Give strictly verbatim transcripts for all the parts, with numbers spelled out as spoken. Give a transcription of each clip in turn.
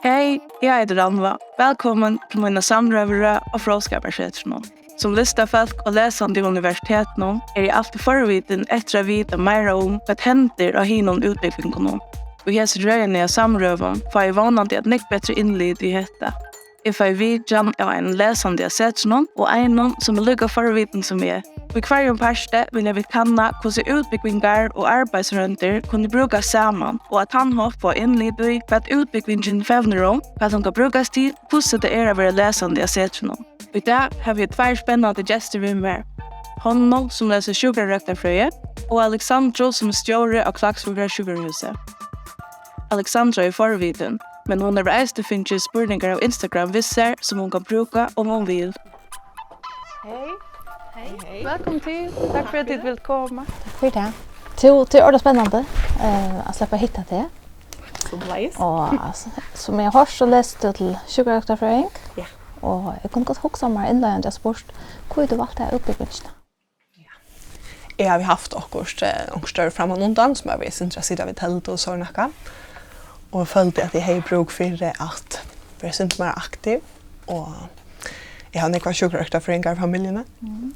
Hey, eg eiti Rannvá. Vælkomin til mína samrøðurøð á Fróðskaparsetrinum. Sum listafólk og lesandi í universitetinum eri eg altíð forvitin eftir at vita meira um, hvat hendir á hinum útbúgvingunum. Í hesi røðini av samrøðum fái eg vónandi eitt nógv betri innlit í hetta. Eg fái vitjan av einum lesandi av setrinum og einum, sum er líka forvitin sum eg. Í hvørjum parti vilja vit kanna, hvussu útbúgvingar og arbeiðsroyndir kunnu brúkast saman, og á tann hátt fáa innlit í, hvat útbúgvingin fevnir um, hvat hon kann brúkast til, hvussu tað er at vera lesandi á setrinum. Í dag havi eg tveir spennandi gestir við mær. Honnu, sum lesur sjúkrarøktarfrøði, og Alexandru, sum er stjóri á Klaksvíkar sjúkrahúsi. Alexandra er forvitin, men hon hevur eisini fingið spurningar av Instagram við sær, sum hon kann brúka, um hon vil. Hey. Hey. Hey. Vælkomin til. Takk fyri at tit vildu koma. Takk fyri tað. Tú, tað er ordiliga spennandi, eh, at sleppa at hitta teg. Somuleiðis. Og, altso, sum eg havi hoyrt, so lesur tú til sjúkrarøktarfrøðing. Ja. Og eg kundi gott hugsað mær innleiðandi at spurt, hví tú valdi ta útbúgvingina? Ja. Eg havi havt okkurt, eh, onkur størv frammanundan, sum eg var sindur at sita við teldu og so nakað. Og eg føldi, at eg hevði brúk fyri at vera sindur meira aktiv. Og eg havi nógvar sjúkrarøktarfrøðingar í familjuni. Mhm.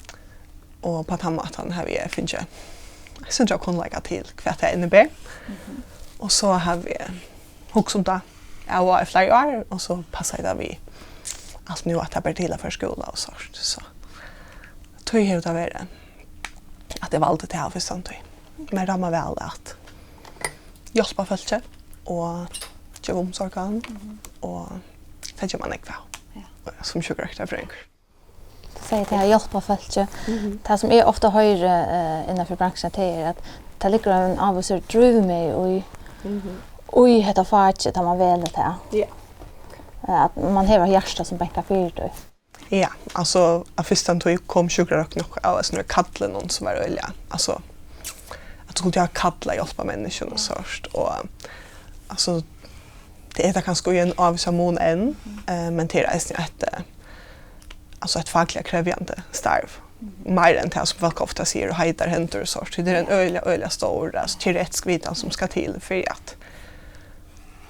Og á tann mátan havi eg fingið eitt sindur av kunnleika til, hvat tað inniber. Mhm. Og so havi eg hugsað um tað av og á í fleiri ár, og so passaði tað við alt nú, at tað ber til at fara í skúla og sovorðið. So tí hevur tað verið, at eg valdi tað av fyrstu tíð. Mær dámar væl at hjálpa fólki og geva umsorgan, og tað ger man nógv av, ja, sum sjúkrarøktarfrøðingur. Tú segði tað at hjálpa fólki. Mhm. Tað, sum eg ofta hoyri, eh, innanfyri bransjuna, tað er, at tað liggur ein ávísur drívmegi í, mhm, í hetta fakið, tá man velur tað. Ja. Eh, at man hevur eitt hjarta, sum bankar fyri tí. Ja, altso, av fyrstu tíð kom sjúkrarøkt nokk av eitt kalli, sum var øgiliga, altso, at tú skuldi hava kall at hjálpa menniskjum og sovorðið, og, altso, tað er tað kanska í ein ávísan mun enn, eh, men tað er eisini eitt, eh, altso, eitt fakliga krevjandi starv. Meira enn tað, sum fólk ofta siga, og heitar hendur og sovorðið. Tað er ein øgiliga, øgiliga stór, altso, teoretisk vitan, sum skal til fyri at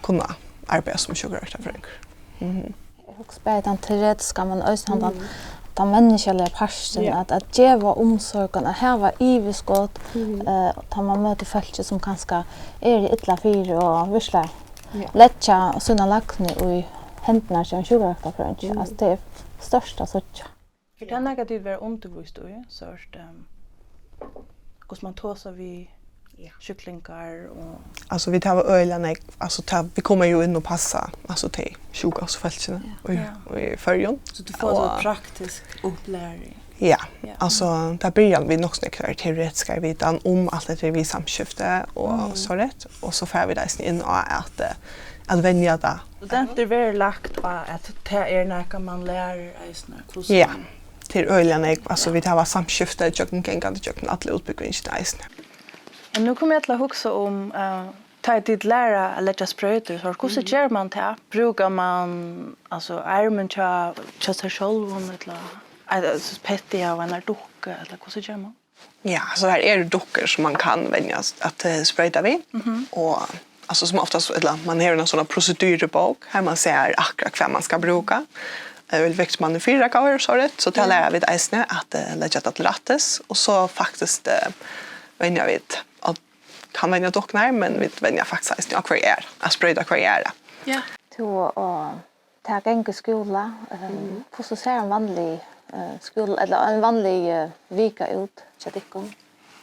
kunna arbeiða sum sjúkrarøktarfrøðingur. Mhm. Eg hugsi bæði tann teoretiska, men eisini hann, tann, mm, tann menniskjaliga partin, ja, at, at geva umsorgan, at hava yvirskot, mhm, eh, tá man møtir fólki, sum kanska eru illa fyri og virkiliga, ja, leggja sína lagnu í hendurnar hjá ein sjúkrarøktarfrøðingi. Mhm. Altso, tað er stórt at síggja. Er tað nakað, tit verða undirvíst í, sovorðið, ehm, hvussu man tosar við, ja, sjúklingar og... Altso, vit hava øgiliga nógv, altso, tað, vit koma jú inn og passa, altso, tey sjúkastu fólkini, ja, í, ja, í Føroyum. So tit fáa so... Og praktisk upplæring. Ja, ja, altso, tað byrjar við nokk so nógv teoretisk vitan um alt hetta við samskifti og, mm, sovorðið, og so fara vit eisini inn á at, eh, at venja tað. Studentur verður lagt á, at tað er nakað, man lærir eisini, hvussu... Ja, man... Tað er øgiliga nógv. Altso, ja, vit hava samskifti gjøgnumgangandi gjøgnum alla útbúgvingina eisini. Men nú kom eg til at hugsa um, eh, tá ið tit læra at leggja sproytur, so hvussu, mhm, ger man tað? Brúkar man, altso, armin hjá, hjá sær sjálvum, ella, eh, altso, petti av einari dukku, ella hvussu ger man? Ja, so her eru dukkur, sum man kann venja at, eh, sproyta við. Mhm. Og, altso, sum oftast, ella man hevur eina sovorðna prosedurubók, har man sær akkurát hvat man skal brúka. Eh, vel vekt man er fyri at gera sovorðið, so tað, ja, læra vit eisini at, eh, leggja tað til rættis. Og so faktiskt, eh, venja vit, og kann venja dukkurnar, men vit venja faktiskt eisini á hvørja aðra, at sproyta hvørja aðra. Ja. Tú, og tað at ganga í skúla, eh, mhm, hvussu sær ein vanlig, eh, skúla, ella ein vanlig, eh, vika út hjá tykkum?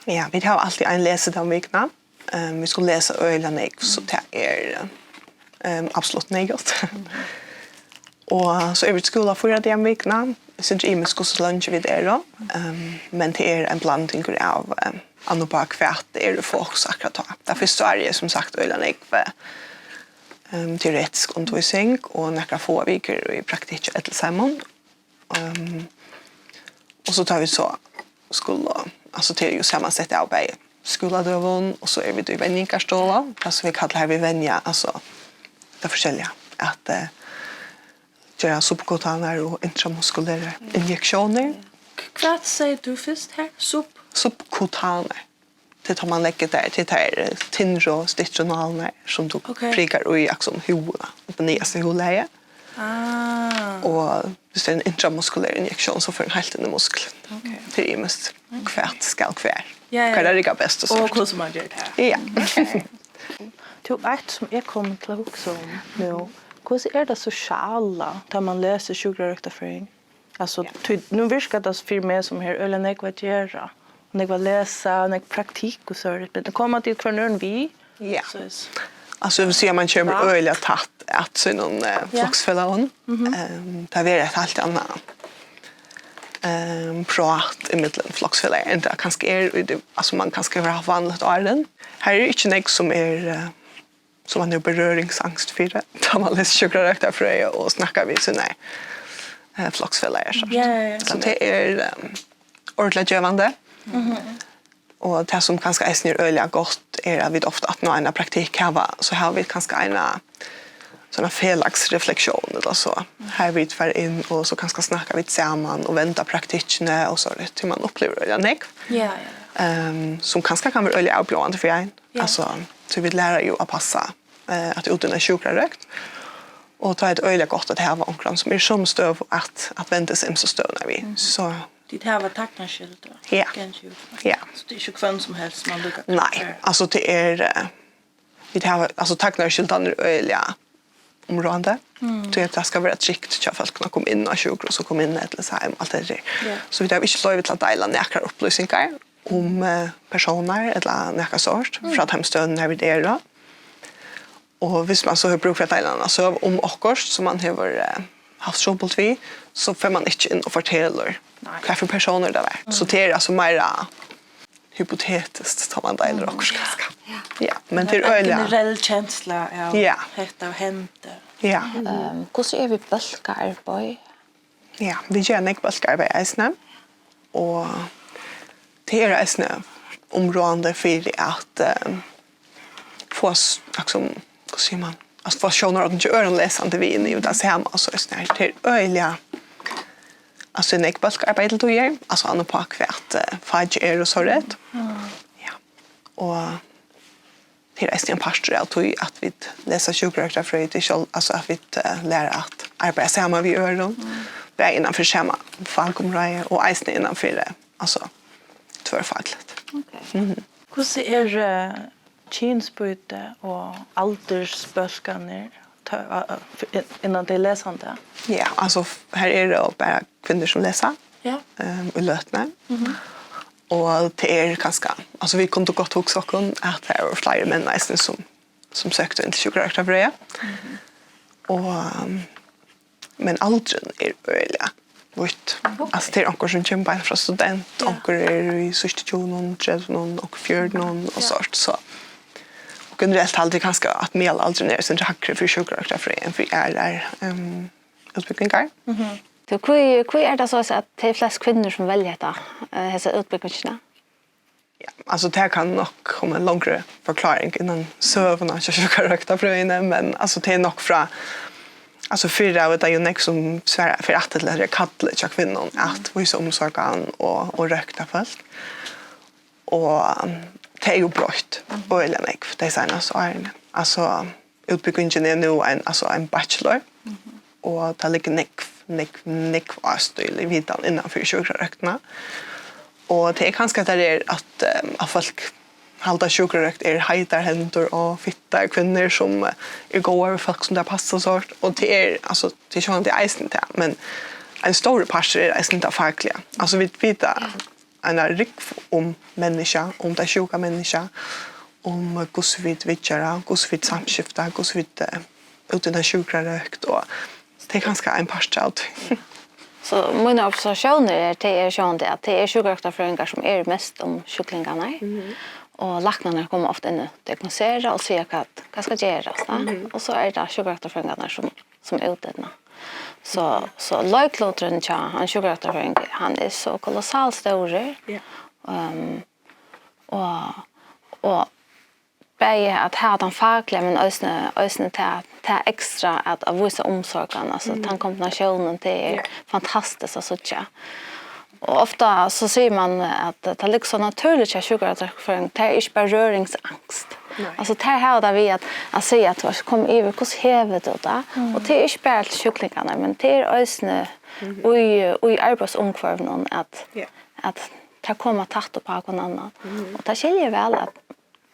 Ja, vit hava altíð ein lesidag um vikuna. Ehm, vit skulu lesa øgiliga nógv, so tað er, ehm, absolutt neyðugt. Mhm. Og so eru vit í skúla fýra dagar um vikuna. Eg síggi ymiskt, hvussu leingi vit eru, ehm, men tað er ein blandingur av, ehm, an og uppá hvat tað eru fyri fak akkurát tá. Tað fyrsta árið er sum sagt øgiliga nógv, ehm, teoretisk undirvísing og nakrar fáar vikur í praktikki á ellisheiminum. Ehm, og so tá vit so skulu, altso, tað er jú samansett av bæði skúladøgum, og so eru vit í venjingarstovu, tað sum vit kalla har vit venja, altso, tað forskelliga, at, eh, gera subkutanar og intramuskulerar injektiónir. Hvat segði tú fyrst her? Sub? Subkutanar. Tað er tá man leggur tær, tað er tær, eh, tynnru og styttru nálarnar, sum tú Ok. prikar í, akkurát sum húðina, upp í niðasta húðlagið. Ah. Og hvis tað er ein intramuskulær injektión, so fer hon heilt inn í muskulin. Ok. Tað er mest hvat skal hvar. Ja, ja, Hvat ja. er rigga best og Og so. Hvussu man ger tað. Ja. Tú, eitt sum eg kom til at hugsa um nú, hvussu er tað sosiala, tá man lesur sjúkrarøktarfrøðing? Altso, tí, nú virkar tað fyri meg sum her øgiliga nógv at gera, nógv at lesa, nógv praktikk og so, men koma tit hvørjum øðrum við? Ja. Soleiðis. Altso, eg vil siga at man kemur Ja. øgiliga tætt at sínum eh, Ja. floksfelagum. Um, tað verður eitt heilt annað um, prát ímillum floksfelagar enn tað kanska er, í tí, altso, man kanska hevur havt vanligt áðrenn. Her er ikki nógv sum er eh, sum man hevur berøringsangst fyri, tá man lesur sjúkrarøktarfrøði og snakkar við sínar eh, floksfelagar. So. Ja, ja, ja. So tað er um, ordiliga gevandi. Og tað sum kanska eisini er øgiliga gott, er at vit ofta aftan á eina praktikk hava, so hava vit kanska eina sånn felagsreflektión ella so. Har vit fara inn og so kanska snakka vit saman og venda praktikkini og so, tí man upplivir øgiliga nógv. Ja, ja. Um, sum kanska kann vera øgiliga avbjóðandi fyri ein. Ja. Altso, so vit læra jú at passa eh, at útinna sjúkrarøkt. Og tá er tað øgiliga gott at hava onkran sum er í somu støðu at, at venda seg ymsu støðurnar við. So Tit hava tagnarskyld og Ja. gensjúk. Ja. So tað er ikki hvønn sum helst man líka Nei, altso tað er eh, vit hava, altso tagnarskyldin er øgiliga umráðandi. Tí at tað skal vera trygt hjá fólkum at koma inn á sjúkrahús og koma inn ella sum alt tað har. Ja. So vit hava ikki loyvi til at deila nakrar upplýsingar um eh, persónar ella nakað sort frá teimum støðunum har vit eru. Og hvis man so hevur brúk fyri at deila eina søgu um okkurt sum man hevur eh, havt trupult við, so fer man ikki inn og fortelur Nei. hvat fyri persónur tað var. So tað er altso meira hypotetiskt, tá man deilir okkurt kanska. Ja, men tað er Ein øgiliga. Generell kensla av Ja. hetta og hendi. Ja. Um, hvussu er við bólkaarbeiði? Ja, vit gera nógv bólkaarbeiði eisini. Og tað er eisini umráðandi fyri at um, fáa s- akkurát sum, hvussu sigur man, at fáa sjónarhornini hjá øðrum lesandi við inn í tað sama, og so er snart tað er øgiliga, altso nógv bólkaarbeiði til tíðir, altso an uppá hvat eh, fakið er og so rætt. Ja. Og tað er eisini ein partur av tí at vit lesa sjúkrarøktarfrøði, tað er sjálv, altso at vit eh, læra at arbeiða saman við øðrum, bæði innan fyri sama fakumráði og eisini innan fyri, altso tvørfakligt. Okay. Hvussu er uh, kynsbýti og aldursbólkarnir tá- uh, uh, innan tey lesandi? Ja, altso her er tað bara kvinnur sum lesa Ja. um, í løtuni. Og tað er kanska, altso vit kundu gott hugsa okkum at tað eru fleiri menn eisini sum, sum søktu inn til sjúkrarøktarfrøði. Og um, men aldurin er øgiliga vítt. Altso tað er onkur sum kemur beint frá student, onkur er í síðstu tjúgunum, tretivu, onkur fjøruti og sort, so og generelt haldi eg kanska at miðalaldurin er eitt sindur hægri fyri sjúkrarøktarfrøði enn fyri aðrar um, útbúgvingar. So, hví, hví er tað so at tað er flest kvinnur sum velja hetta, eh, hesa útbúgvingina? Ja, altso tað kann nokk koma ein longri forkláring innan søguna hjá sjúkrarøktarfrøðini, men altso tað er nokk frá, altso fyrr av tað er jú nógv sum svara fyri aftur til at tað er kallið hjá kvinnum at vísa umsorgan og, og røkta fólk. Og um, tað er jú broytt øgiliga nógv tey seinastu árini. Altso útbúgvingin er nú ein, altso ein bachelor, og tað liggur nógv, nógv, nógv ástøðilig vitan innan fyri sjúkrarøktina. Og tað er kanska at tað er at, um, at fólk halda sjúkrarøkt er heitar hendur og fittar kvinnur sum eh, er góðar við fólk sum tað passar sort. Og tað er, altso, tað er sjálvandi eisini tað, men ein stórur partur er eisini tað fakliga. Altso vit vita eina rúgvu um menniskja, um tað sjúka menniskja, um hvussu vit viðgera, hvussu vit samskifta, hvussu vit eh, útinna sjúkrarøkt, og tað er kanska ein partur av tí. So mínar observatiónir er, tað er sjálvandi at tað er sjúkrarøktarfrøðingar sum eru mest um sjúklingarnar og læknarnir koma ofta inn og diagnostisera og siga hvat, hvat skal gerast, ja? Og so er tað sjúkrarøktarfrøðingarnar sum, sum útinna. So, so leikluturin hjá ein sjúkrarøktarfrøðingi, hann er so kolossalt stórur. Ja. Um, og, og bæði at hava tann fakliga, men eisini, eisini tað, tað ekstra at, at vísa umsorgan, altso tann kombinatiónin, tað er fantastiskt at síggja. Og ofta so sigur man at tað liggur so natúrligt hjá sjúkrarøktarfrøðing, tað er ikki berøringsangst. Nei. Altso, tað hava tað við at, at siga at, tú veitst, kom yvir, hvussu hevur tú tað? Mm. Og tað er ikki bara til sjúklingarnar, men tað er eisini í, í arbeiðsumhvørvinum at, ja, at tær koma tætt upp á hvønn annan. Mm. Og tað skilji eg væl, at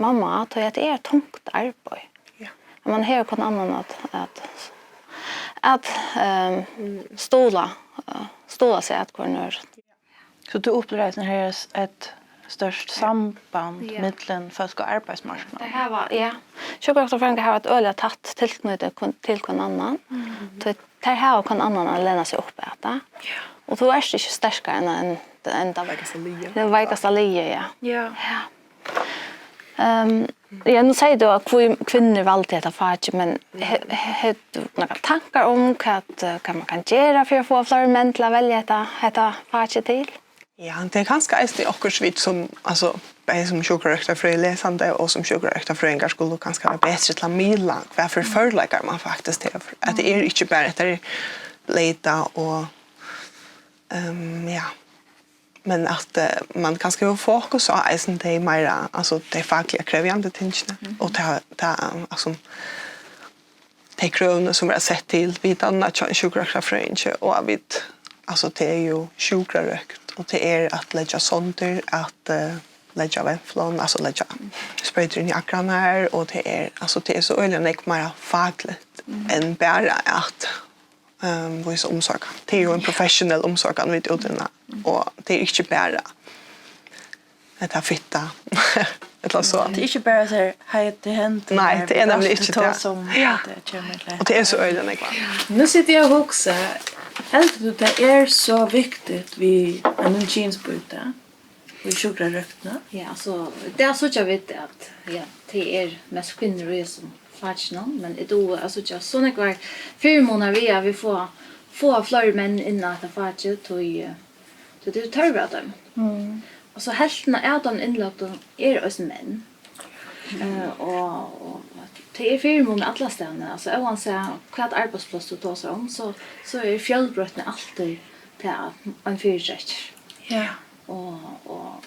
mamma, tí at tað er tungt arbeiði. Ja. At man hevur hvønn annan at, at, at, ehm, stuðla, eh, stuðla seg at hvørjum øðrum. So tú upplivir eisini, her er s-, eitt stórt samband, ja, millum fólk á arbeiðsmarknaðinum? Tey hava, ja. Sjúkrarøktarfrøðingar hava eitt øgiliga tætt tilknýti kun-, til hvønn annan. Mhm. Tí tey hava hvønn annan at lena seg upp at, ja. Ja. Og tú ert ikki sterkari enn, enn, enn tað veikasta liðið. Tað veikasta liðið, ja. Ja. Ja. Ehm, ja, nú sigur tú at kvi-, kvinnur valdu hetta fakið, men he-, he-, hevur tú nakrar tankar um hvat, eh, hvat man kann gera fyri at fáa fleiri menn til at velja hetta, hetta fakið til? Ja, tað er kanska eisini okkurt vit sum, altso, bæði sum sjúkrarøktarfrøðilesandi og sum sjúkrarøktarfrøðingar skulu kanska vera betri til at miðla, hvat fyri førleikar man faktiskt hevur. At tað er ikki bara, at tað er leita og, ehm, ja. Men at, eh, man kanska hevur fokus á eisini tey meira, altso, tey fakliga krevjandi tingini. Mhm. Og ta, ta, altso, tey krøvini, sum verða sett til vitanina hjá ein sjúkrarøktarfrøðingi, og at vit, altso, tað er jú sjúkrarøkt, og tað er at leggja sondir, at, eh, leggja venflon, altso, leggja sproytur inn í akrarnar, og tað er, altso, tað er so øgiliga nógv meira fakligt, mm, enn bara at, ehm, vísa umsorgan. Tað er jú ein professionell umsorgan, vit útinna, og tað er ikki bara hetta fitta, ella so. Tað er ikki bara so her, "Hei, tað hendir." Nei, tað er nemliga ikki tað. Ja. Tað kemur til. Og tað er so øgiliga nógv. Nú siti eg og hugsi, heldur tú, tað er so viktigt við einum kynsbýti í sjúkrarøktini? Ja, altso, í dag síggja vit at, ja, tað er mest kvinnur í hesum fakinum, men eg dugi at síggja so nógvar fyrimunar við, at vit fáa, fáa fleiri menn inn á hetta fakið, tí, eh, tí tað er tørvur á teimum. Mm. Og so helvtin av teimum innløgdu eru eisini menn. Eh, og, og tað er fyrimunur allastaðni. Altso, óansæð hvat arbeiðspláss tú tosar um, so, so er fjølbroytni altíð tað, ein fyritrekki. Ja. Og, og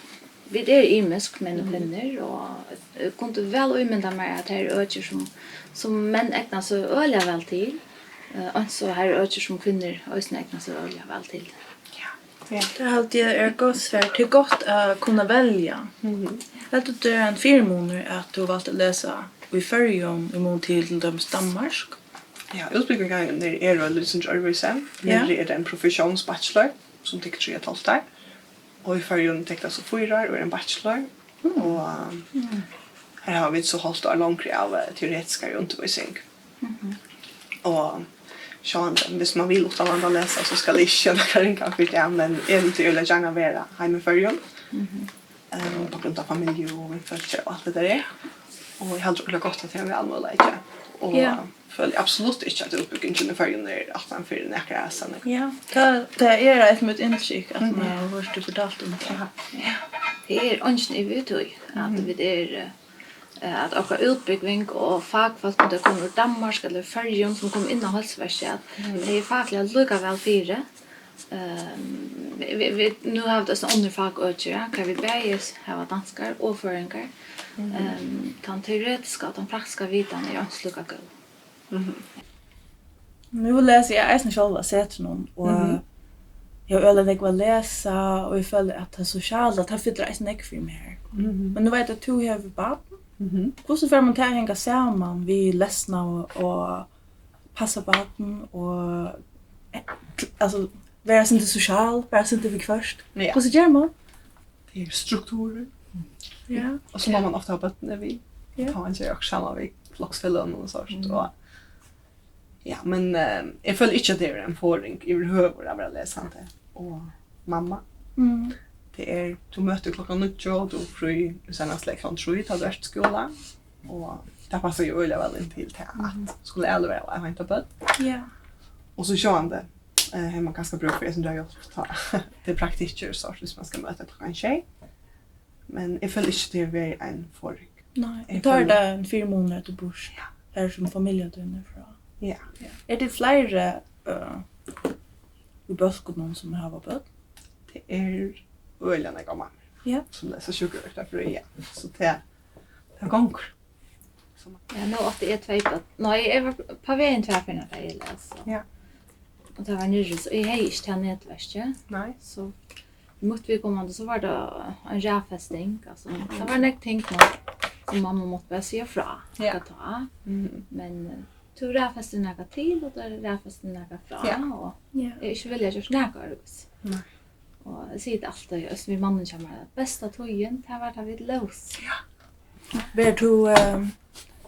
vit eru ymisk, menn og, mhm, kvinnur, og eg kundi væl ímynda mær, at tað eru økir, sum, sum menn egna seg øgiliga væl til, eh, eins og har eru økir, sum kvinnur eisini egna seg øgiliga væl til. Ja. Ja. Tað haldi eg er eitt gott svar. Tað er gott at kunna velja. Mhm. Heldur tú, tað er ein fyrimunur, at tú valdi at lesa í Føroyum í mun til, til dømis, Danmark? Ja, útbúgvingarnar eru eitt lítið sindur øðrvísi. Ja. Niðri er tað ein professionsbachelor, sum tekur trý og eitt hálvt ár. Og í Føroyum tekur tað so fýra ár og er ein bachelor. Mm. Og, um, mm, her hava vit so hálvt ár longri av, eh, teoretiskari undirvísing. Mhm. Og sjálvandi, hvis man vil uttanlands at lesa, so skal eg ikki gera nakað ringt fyri tað, men eg vildi øgiliga gjarna vera heima í Føroyum. Mhm. Eh, på grund av familju og vinfólki og alt tað har. Og eg haldi øgiliga gott, at tað er ein valmøguleiki. Og, ja, føli absolutt ikki, at útbúgvingin í Føroyum er aftan fyri nakrar aðrar. Ja, tað, tað er eitt mítt inntrykk, at, mhm, man hevur hoyrt teg fortalt um tað. Ja. Ja. Tað er eingin ivi í tí, at, mhm, vit eru, eh, at okkara útbúgving og fakfólk, um tey koma úr Danmark ella Føroyum, sum koma inn á heilsuverkið, at, mhm, tey eru fakliga líka væl fyri. Ehm, vit, vit, vit, nú hava vit eisini onnur fakøki, ja, har vit bæði hava danskar og føroyingar. Mhm. Ehm, tann teoretiska og tann praktiska vitan er eins líka góð. Mhm. Nú lesi eg eisini sjálv á Setrinum, og, mhm, eg havi øgiliga nógv at lesa, og eg føli, at tað sosiala, tað fyllir eisini nógv fyri meg her. Mhm. Men nú veit eg, at tú hevur barn. Mhm. Hvussu fær mann tað at hanga saman við lesnað og, og passa barn og, eh, altso, vera eitt sindur sosial, vera eitt sindur viðhvørt? Ja. Hvussu ger mann? Tað er strukturur. Ja. Og so má mann ofta hava børnini við. Ja. Tá mann ger okkurt saman við floksfeløgum og sovorðið. Mm. Og, ja, men, eh, eg føli ikki, at tað er ein forðing yvirhøvur at vera lesandi og mamma. Mm. Tað er, tú møtir klokkan níggju, og tú ert frí seinast klokkan trý, tá tú ert í skúla. Og tað passar jú øgiliga væl inn til tað, at, mhm, skulu allir vera heima hjá børn. Ja. Og so sjálvandi, eh, hevur mann kanska brúk fyri eitt sindur av hjálp, tá tað er praktikkir og sovorðið, hvis mann skal møta klokkan sjey. Men eg føli ikki, tað hevur verið ein forðing. Nei, eg føli, tá er tað ein fyrimunur, at tú býrt, ja, har sum familja tín er frá. Ja. Ja. Eru tit fleiri, eh, í bólkinum, sum hava børn? Tað er øgiliga nógv av mammum, ja, sum lesa sjúkrarøktarfrøði, ja. So tað, tað gongur. Ja, nú átti eg tvey børn. Nei, eg var á veg tvær ferðir, tá eg las, so. Ja. Og tað var niðri, so eg hevði ikki tað netverkið. Nei. So í mítt viðkomandi, so var tað ein raðfesting, altso, tað var nógv ting, man, sum mamma mátti bara siga frá, ja, hvat tá. Mhm. Men, eh, tú raðfestir nakað til, og tú raðfestir nakað frá, ja, og, ja, eg hevði ikki viljað gjørt nakað øðrvísi. Nei. Og eg sigi tað altíð, eisini við mannin hjá mær, at besta tíðin, tað var tá vit lósu. Ja. Verður tú, eh,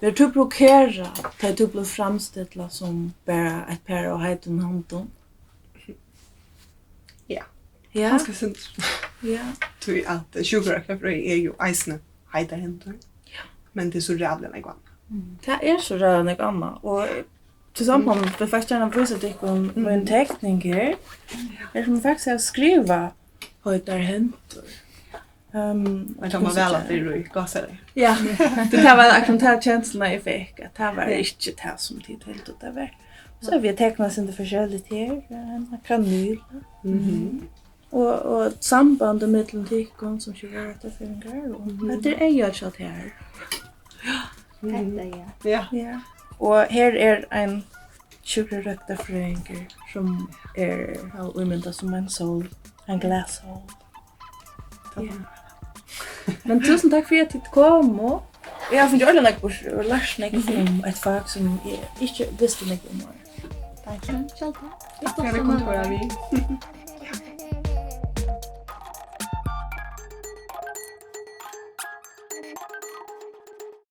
verður tú provokerað, tá tú blívur framstillað sum bara eitt par av heitum hondum? Ja. Ja? Kanska sindur. Ja. Tí at, eh, sjúkrarøktarfrøði er jú eisini heitar hendur. Ja. Men tað er so ræðuliga nógv annað. Mm. Tað er so ræðuliga nógv annað, og til samband, mm, vil eg faktiskt gjarna vísa tykkum, mm, mín tekning her. Her sum eg faktiskt havi skrivað heitar hendur. Ehm, men tað má væl at tað er í gásareygum. Ja, tað var akkurát ta kensluna eg fekk, at tað var, ja, ikki tað sum tit hildu tað var. So havi eg teknað sindur forskelligt her, ein kanyl. Mhm. Og, og sambandið millum tykkum sum sjúkrarøktarfrøðingar og, mhm, hetta er eygað hjá tær. Hetta, ja. Ja. Ja. Og her er ein sjúkrarøktarfrøðingur sum er, er ímyndað sum ein sól, ein glassól. Ja. Men túsund takk fyri at tit komu. Eg havi fingið øgiliga nógv burtur og lært nógv, mhm, um eitt fak sum eg ikki visti nógv um áðrenn. Takk. Sjálv takk. Takk fyri at tit komu.